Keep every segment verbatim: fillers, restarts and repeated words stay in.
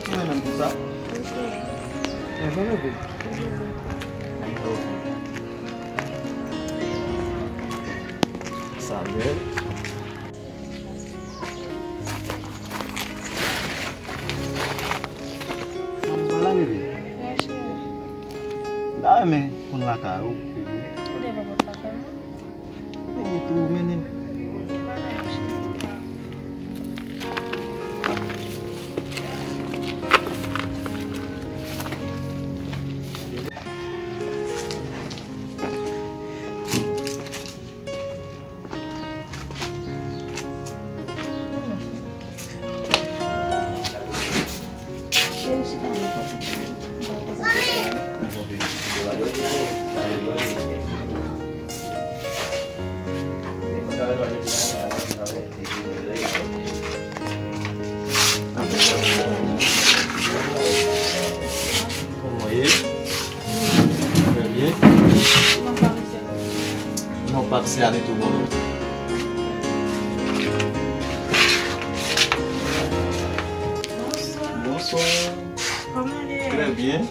Mwen menm pou sa. Mwen menm pou. Sa bèl. Sa va la, bebe? Wi, cheri. M ta renmen konn lakay ou, bebe. Ou te pa konn lakay mwen? Bebe, tou mennen m. Kòman ye? Trè byen. Non, pa misye ane tou bon. Bonswa. Bonswa. Kòman ye? Trè byen.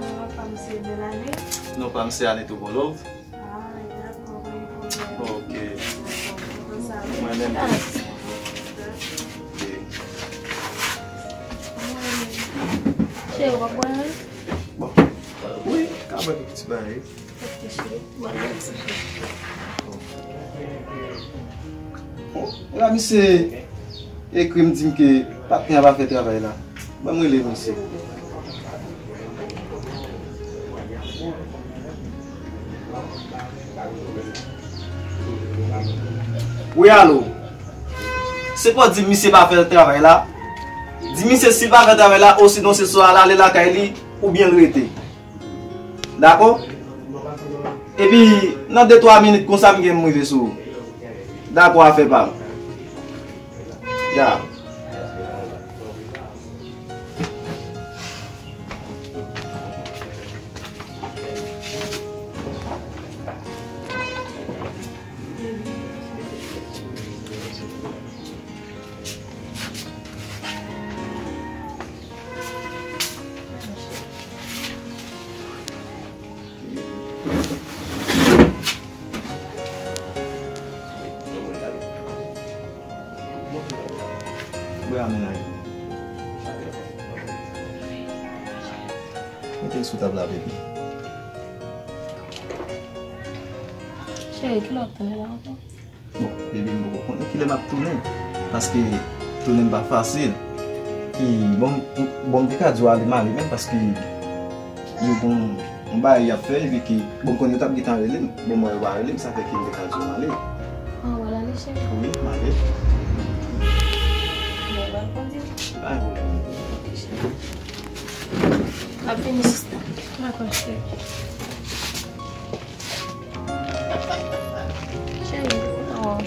Non, pa misye bèl ane. Non, pa misye ane tou bon love. Ah, dakò, pa gen pwoblèm. Ok. Dakò, mwen menm tou. Ok. Cheri, w ap bwè anyen? Bon. Wi, ka bwè kèk ti bagay. Ok, cheri. Bwè anyen ti. Bon, la, misye ekri m, di m ke patnè a pa fè travay la. Ban m rele misye. Wi, alo. Se pa w di misye pa fè travay la. Di misye si l pa fè travay la, osinon se swa l ale lakay li, oubyen l rete. Dakò? Epi, nan de twa minit konsa, m gen m rive sou ou. Dakò, afè pa m. Ya. Bwè a, mennaj. Mete l sou tab la, bebe. Cheri, kilè w ap tounen la ankò? Bon, bebe, m poko konnen kilè m ap tounen. Paske tounen m pa fasil. E, bon, m, bon, m te ka di w ale m ale menm paske yo gon yon bagay y ap fè, epi ke, bon, m konnen yo t ap gentan rele m. Bon, mwen yo pa rele m, sa fè ke m te ka di w m ale. Ah, w al ale, cheri? Wi, m ale. Bon, w al kondi. Pa gen pwoblèm. Ok, cheri. M ap vini, sista. Dakò, cheri. Cheri, oh.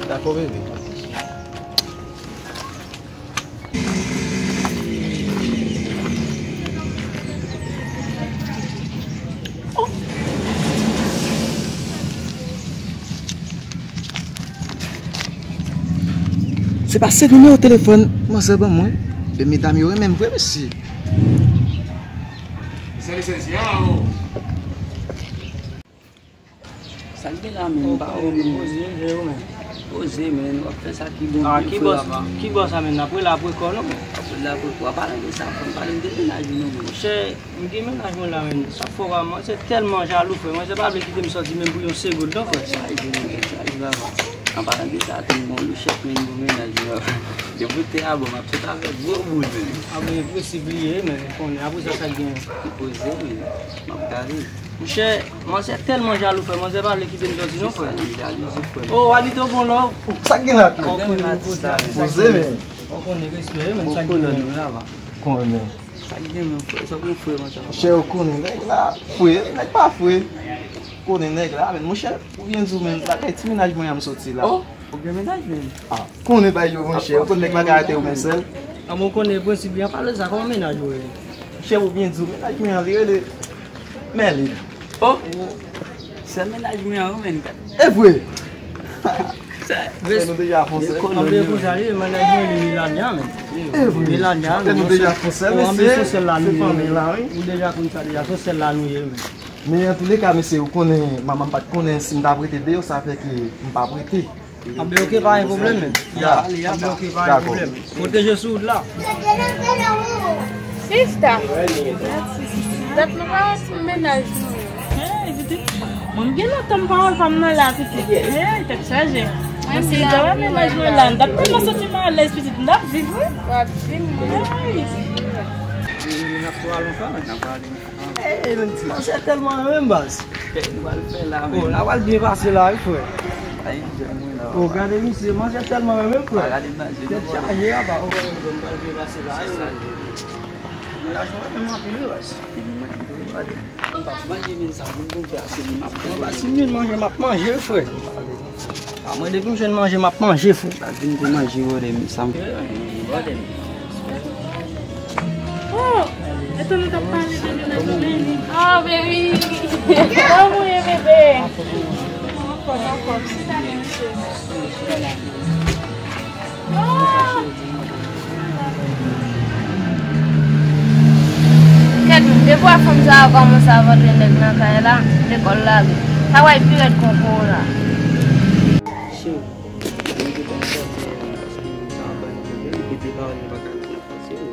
Dakò, bebe. Se pa se nimewo telefòn manzè ban mwen. E medam yo renmen m vre, mesye. Sa k gen la, menm? M pa wè w, menm. Poze, men. Poze, men. W ap fè sa ki bon. Ah, ki bò sa, menm? N ap rele apre kò, non, men. W ap rele apre kò. An palan de sa, frè m, pale m de mennaj ou, non, men. Monchè, m gen mennaj mwen la, menm. Sa fò pa, manzè tèlman jalou, frè. Manzè pa vle kite m sòti menm pou yon segonn, non, frè. Sa rive, menm. Sa rive, papa. An palan de sa, tou bon, Louchèt, menm, bon mennaj, menm. Depi w te a, bon, m ap sot avèk gwo boul, menm. A, men, enposib li ye, men, ou konnen. Apre sa, sa k gen? Poze, menm. M ap gade. Monchè, manzè tèlman jalou, frè. Manzè pa vle kite m sòti, non, frè. Jalouzi, frè. Oh, Alito, bon love. Sa k gen la tou? Poze, men. Ou konnen respè, men, sa k gen la. Konnen. Sa k gen, men, frè? Sa pou frè, manzè. Monchè, ou konnen nèg la fre, nèg pa fre. Konnen nèg la, men, monchè, ou byen di w, men, lakay ti mennaj mwen an m sòti la. Oh, ou gen mennaj, men? Ah, konnen bay yo, monchè. Ou konn nèg pa ka rete yo men sèl. Ah, mwen konnen prensip li an, pale sa, kòman mennaj ou ye? Chè ou byen di w, mennaj mwen an, li rele Mèlin. Oh! Se mennaj mwen an, wi, menn. E vre? Sa, nou deja fè yon sèl. Anben, konsa li ye, mennaj mwen, li Melania, menn. E vre? Melania, nou deja fè yon sèl, mesye. Se fanmi la, wi. Ou deja konn sa deja, se sèl la nou ye, menn. Men antouleka, mesye, ou konnen, manman m pa t konnen si m t ap rete deyò, sa fè ke m p ap rete. Anben, oke, pa gen pwoblèm, menn. Ya. Anben, oke, pa gen pwoblèm. Pwoteje sou wout la. Sista, dat nou pa wè ti mennaj nou. Hey, pitit. Mwen, m gen lontan m pa wè fanm nan la, pitit. Hey, tèt chaje. Mwen, si m te wè mennaj mwen la, m t ap tèlman santi m alèz, pitit. M t ap viv, wi. W ap viv, mwen. Hey. N ap pale, n ap pale. Hey, menm ti manzè tèlman renmen m, baz. Kèk nou al fè la, menm. Oh, n ap al byen pase la, wi, frè. Ay, jèn mwen la. Oh, gade misye, manzè tèlman renmen m, frè. Tèt chaje, apa. Oh, nou pral byen pase la, wi. Mennaj mwen renmen m anpil, wi, baz. M p ap manje, menm sa, moun bon fè ase, m ap manje. Si m vin manje, m ap manje, frè. A mwen, depi m jwenn manje, m ap manje, frè. Al vin pou manje, brother, m, sa m fè. Brother, m. Oh, etan nou t ap pale de mennaj mwen. Oh, baby. Kòman w ye, bebe? Anfòm, anfòm. Oh! Kèt, depi w wè fanm sa a kòmanse ap antre nèg nan kay la, lekòl lage. Sa pral pi rèd kon kowona. Cheri, mwen te konn fè men paske sa ap ban m pwoblèm, epi pawòl yo pa ka di anfòm, cheri.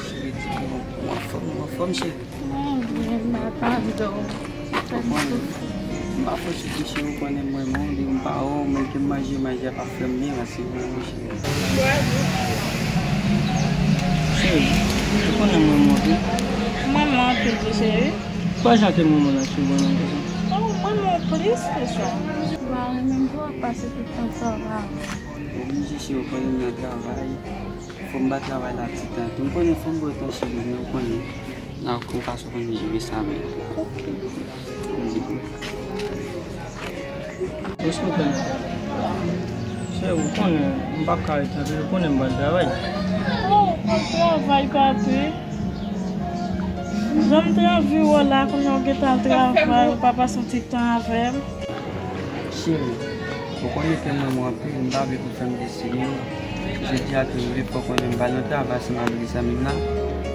Cheri, di m, ou anfòm, ou anfòm, cheri? Mwen byen, m pa tande w. M pa fò sou ti cheri, ou konnen mwen, mwen, depi m pa wè w, menm ke m manje, manje a pa fè m byen, rasi mwen, mwen, cheri. Cheri, ou konnen mwen, mwen, wi. Mwen, mwen, anpil, wi, cheri. Ki jan ke mwen, mwen, la, cheri, mwen, mwen, konsa? Oh, mwen, mwen, plis ke sa. Ou pa renmen m twòp, pase tout tan sa w pa wè m. Oblije, cheri, ou konnen m nan travay. Fò m ba travay la ti tan tou. M konnen fò m ba w tan, cheri, men ou konnen. Nan konpas ou konn jere sa menm. Ok. Respè, cheri, ou konnen, m p ap ka rete anpil, ou konnen m pral travay. Oh, ou pral travay, papi? Jan m te anvi wè w la, kounye a w gentan al travay, ou pa pase yon ti tan avè m. Cheri, ou konnen ke m renmen w anpil, m pa vle pou fè m deside. Jodi a tou, m vle fè w konnen m pa nan travay ansanm avèk zanmi m nan.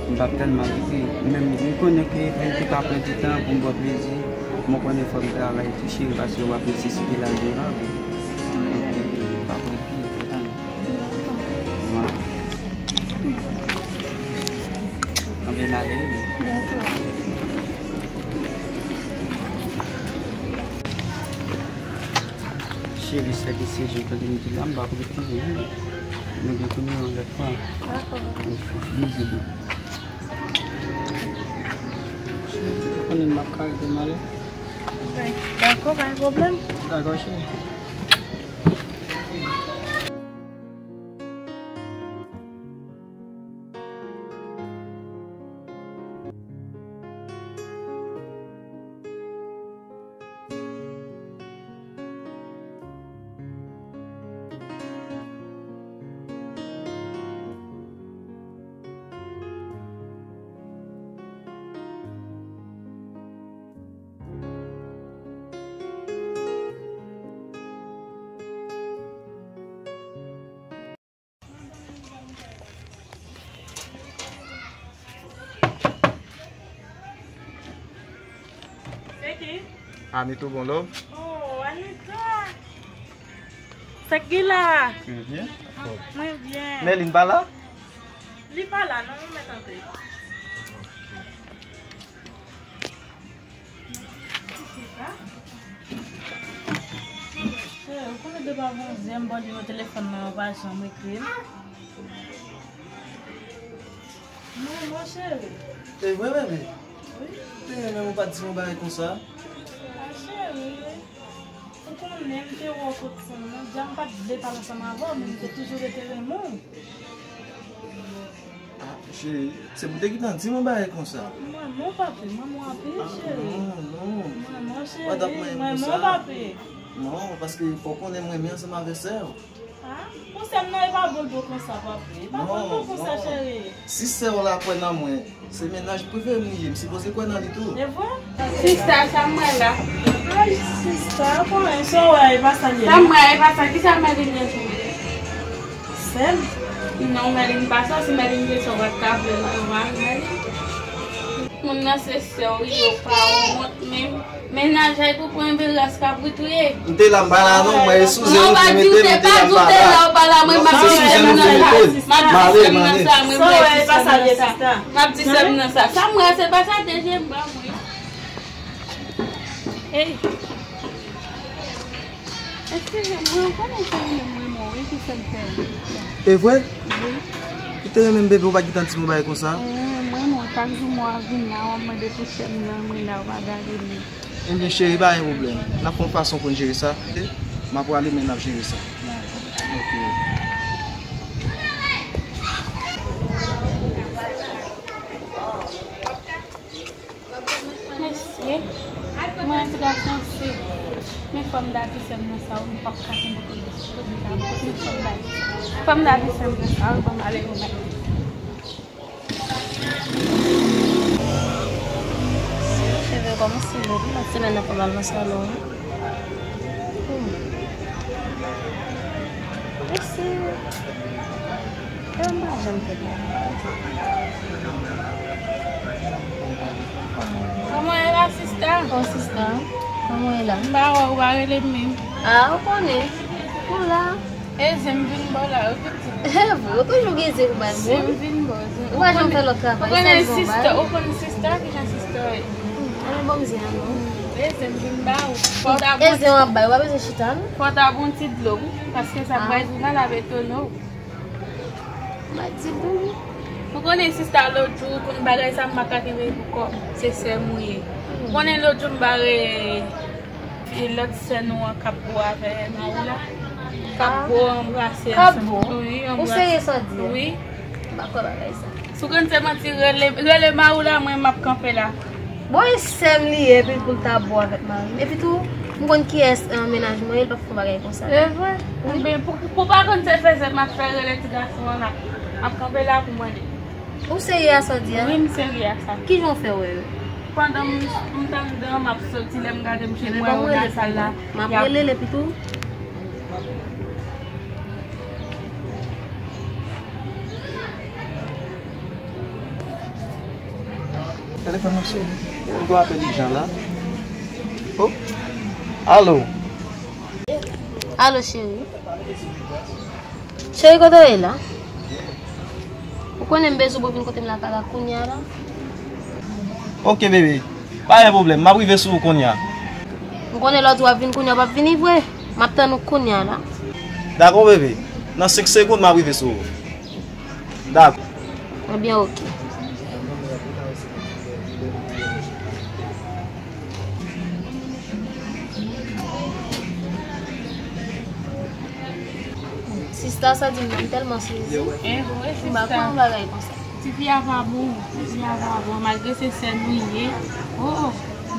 M p ap tèlman rete. Men m konnen ke pou m te ka pran ti tan pou m ba w plezi, mwen konnen fò m travay tou, cheri, paske w ap nesesite lajan la wi. Donk, m p ap rete, ou konprann? Mwen. Anben, m ale wi. Cheri, sèke se jou kote m di la, m p ap rete, wi. Nou gen kounye a yon lòt fwa. Dakò. Mèsi, bebe. Cheri, ou konnen m p ap ka rete, m ale. Dakò, pa gen pwoblèm. Dakò, cheri. Se ki? Anito, bon love. Oh, Anito. Sa k gen la? Mwen byen. Mwen byen. Mèlin pa la? Li pa la, non, mwen mèt antre. Cheri, ou konnen depi avan yè m ba w nimewo telefòn mwen, ou pa janm ekri m. Non, mon cheri. E vre, bebe? Wi. Te renmen m ou pa t di m yon bagay konsa. A, cheri, ou konnen m te wè w kot fanm nan, dja m pa t vle pale ansanm avè w, men m te toujou rete renmen w. Ah, cheri, se pou te gentan di m yon bagay konsa. Mwen, mon papi, mwen, mwen anpil, cheri. Ah, non, non. Mwen, mon cheri, mwen, mon papi. Non, paske fò w konnen m renmen ansanm avè sè w. Pou sè m nan, e pa bon dlo konsa, papi. E pa bon dlo konsa, cheri. Si sè w la kwè nan mwen, se mennaj prive m li ye, m sipoze kwè nan li tou. E vre? Sista, sa m wè la. Ay, sista, kòman sa w wè, e pa sa l ye. Sa m wè, e pa sa. Kisa Mèlin ye sou mwen? Sè m? Non, Mèlin pa sa. Si Mèlin te sa, w pa t ka vle l anvan Mèlin. Moun nan se sè w, yo pa wont menm. Mennaj ay pou pran enpe ras kabrit ou ye. M te la m pa la non, mwen eskize nou, mete m, m te la m pa la. Se sou zen nou te mete m. M ale, m ale. M ap di sè m nan sa. M ap di sè m nan sa. Sa m wè se pa sa, de je m ba mwen. Ey. Eskize m, mwen konnen se ou menm mwen, mwen, wi, ki fè m fè. E vre? Wi. Ou te renmen m, bebe, ou pa t gentan di m yon bagay konsa? Mwen, mwen, chak jou mwen ap vin la, w ap mande pou sè m nan, mwen la, ou pa gade m. Ebyen, cheri, pa gen pwoblèm. N ap fè yon fason pou n jere sa, oke? M ap prale, men n ap jere sa. Oke. Mesye, mwen ti gason se, men fò m ta di sè m nan sa, wi, m p ap ka kenbe kote, kote sa, men fò m ta di, fò m ta di sè m nan sa, wi, ban m ale, wi, mwen. Cheve kòmanse bèl wi, lòt semèn nan fò m al nan salon wi. Hmm. Mèsi. Kòman w ye la, sista? Oh, sista, kòman w ye la? M pa wè w, ou pa rele m menm. Ah, ou konnen. Ou la. E zen m vin ba w la, wi, pitit. E vre, ou toujou gen zen pou bay moun. Zen m vin ba w, zen. Ou pa janm fè lòt travay, ou konnen sista, ou konnen sista, kijan sista ye. Hmm, ann ban m zen an non. E zen m vin ba w. Fò w ta bon. E zen w ap bay, ou pa bezwen chita non. Fò w ta bon ti dlo, wi, paske sa pral vin la, l ap etone w. M ap di l tou wi. Ou konnen sista lòt jou, ou konn bagay sa, m pa ka kenbe pou kò m. Se sè m ou ye. Ou konnen lòt jou m bare e lòt sè nou an k ap bo avè Maoula. K ap bo anbrase ansanm. K ap bo? Wi, anbrase. Ou serye sa w di a? Wi. M pa kwè bagay sa. Si w konn se manti, rele, rele Maoula, mwen m ap kanpe la. Bon, e sè m li ye, epi pou l ta bo avèk mari m. Epi tou, m konn kiyès, eh, mennaj mwen ye, l p ap fè yon bagay konsa. Se vre? Wi. Ebyen, pou, pou pa konn se fezèt m ap fè rele ti gason an, m ap, m ap kanpe la pou mwen li. Ou serye a sa w di a? Wi, m serye a sa. Kijan w fè wè yo? Pandan m, m t anndan, m ap soti, lè m gade m cheri mwen yo nan sal la. M ap rele l epi tou. Telefòn nan sone. Ou dwe apèl ijan la. Oh. Alo. Alo, cheri. Cheri, kote w ye la? Ou konnen m bezwen pou w vin kote m lakay la kounye a la. Oke, bebe. Pa gen pwoblèm. M ap rive sou ou kounye a. M konnen lè w di w ap vin kounye a, w p ap vini vre. M ap tann ou kounye a la. Dakò, bebe. Nan senk segonn, m ap rive sou ou. Dakò. Ebyen, oke. Sista, sa di m nan, m tèlman sezi. E vre, sista. M pa kwè yon bagay konsa. Tifi a pa bon, tifi a pa bon, malgre se sè nou ye. Oh, oh.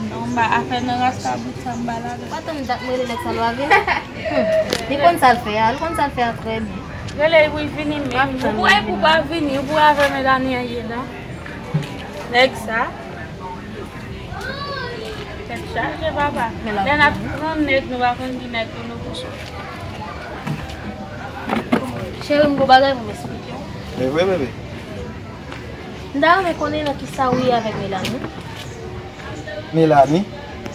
Non, m pa afè nan ras kabrit sa m pa ladan. Ou pa tann dat m rele nèg sa lwa vini. Hmm. Li konn sa l fè a, li konn sa l fè a trè byen. Rele wi vini menm. Ou pou, e pou pa vini, ou pou avè Melanie an ye la. Nèg sa. Tèt chaje papa. Lè n ap pran nèg, nou pa konn ki nèg pou nou kouche. Cheri, m gon bagay pou m eksplike w. E vre, bebe. M ta renmen konnen nan kisa ou ye avèk Melanie. Melanie?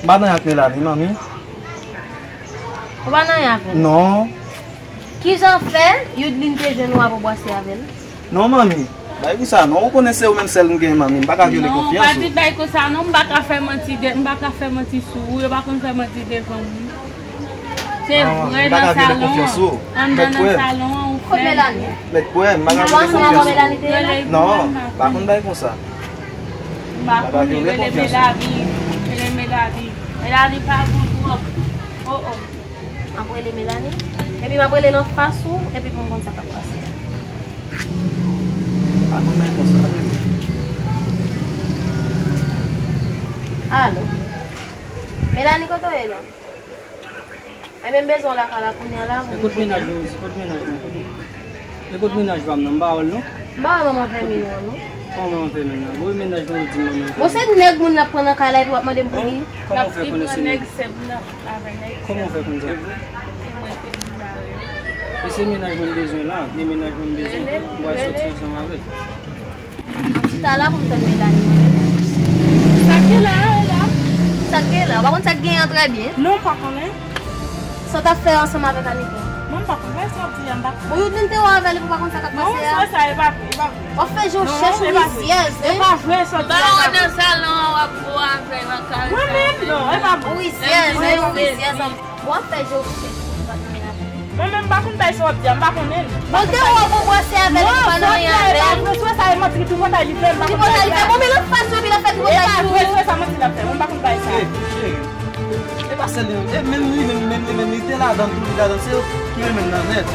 M pa nan ak Melanie, manmi. Ou pa nan ak li? Non. Kijan fè Youdline te jwenn ou apre w bwase avè l? Non, manmi. Bay pou sa, non. Ou konnen se ou menm sèl m gen, manmi. M pa ka vyole konfyans ou. Non, pa di bay konsa, non. M pa ka fè manti de, m pa ka fè manti sou ou. Yo pa konn fè manti devan moun. Se vre nan salon an. Anndan nan salon an ou fè. Kot Melanie? Mèt kwè, m pa ka vyole konfyans ou. Non, pa konn bay konsa. M pa konn, rele Melanie. Rele Melanie. Melanie pa bon twòp. Oh, oh. M ap rele Melanie. Epi m ap rele l anfas ou, epi pou m konn sa k ap pase. Pa konn bay konsa, bebe. Alo. Melanie, kote w ye la? Ebyen, m bezwen w lakay la kounye a la pou m konnen. E kot mennaj mwen, kot mennaj mwen, kot mennaj mwen? E kot mennaj pa m nan, m pa wè l non. M pa wè manman Fèmin an non. Kòman manman Fèmin nan? Bon, e mennaj mwen di manman. Bon, se nèg moun n ap pran nan kay la epi w ap mande m pou li. Kòman w fè konnen se nèg? Kòman w fè konn sa? E se mennaj mwen m bezwen la, e mennaj mwen m bezwen. M pral soti ansanm avè l. Chita la pou m tann Melanie. Sa k gen la, e la? Sa k gen la? Ou pa konn sa k gen an trè byen? Non, m pa konnen. Sa w t ap fè ansanm avèk Anita? Mwen, m pa konn. Sa w ap di a, m pa konnen. Bon, ou vin te wè avè l epi ou pa konn sa k ap pase a? Non, sa, sa, e pa vre, e pa vre. W ap fè je w chèche, ou rizyèz, hein? E pa vre, sa w di a, e pa vre. Ba w nan salon an, w ap bo avè l nan kare sa. Mwen menm, non, e pa vre. Ou rizyèz, hein, ou rizyèz. W ap fè je w chèche, ou pa konnen avè l. Mwen menm, m pa konn bay sa w ap di a, m pa konnen l. Bon, te wè w bwase avè l, ou pa nan anyen avè l. Tripotay li fè, m pa konn bay sa. Tripotay li fè. Bon, men lòt fwa, sou epi l ap fè tripotay sou ou. E pa vre, se sa manti l ap fè. Mwen m pa konn bay sa. Hey, cheri. E pa sèl li menm. E menm li menm, menm li menm, li te ladan l tou, li ladan l, se yo ki renmen l nan nèt.